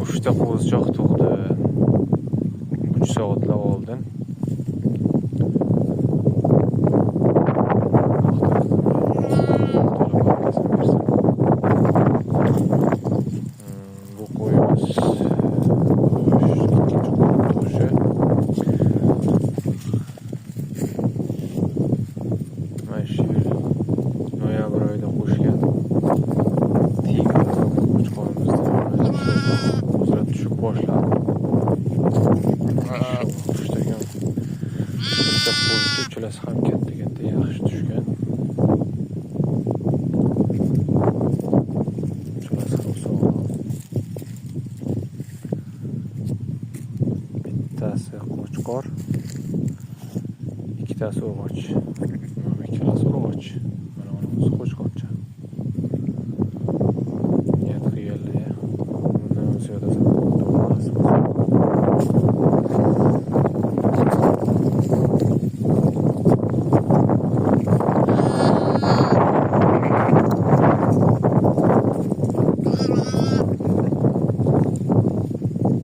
3 ta qo'zichoq tug'di 3 soatlab oldin. Alloh barakasini bersin. Bu qo'yimiz ikkinchi tug'ishi. Mana shu yil noyabr oyida qo'shgan Tigr qo'chqorimizni qo'zilar tushib boshladi. Uchta uchta qo'zicha, uchalasi ham katta katta yaxshi tushgan. Uchalasi ham sog'lom. Bittasi qo'chqor, ikkitasi urg'och. Ikkalasi urg'och.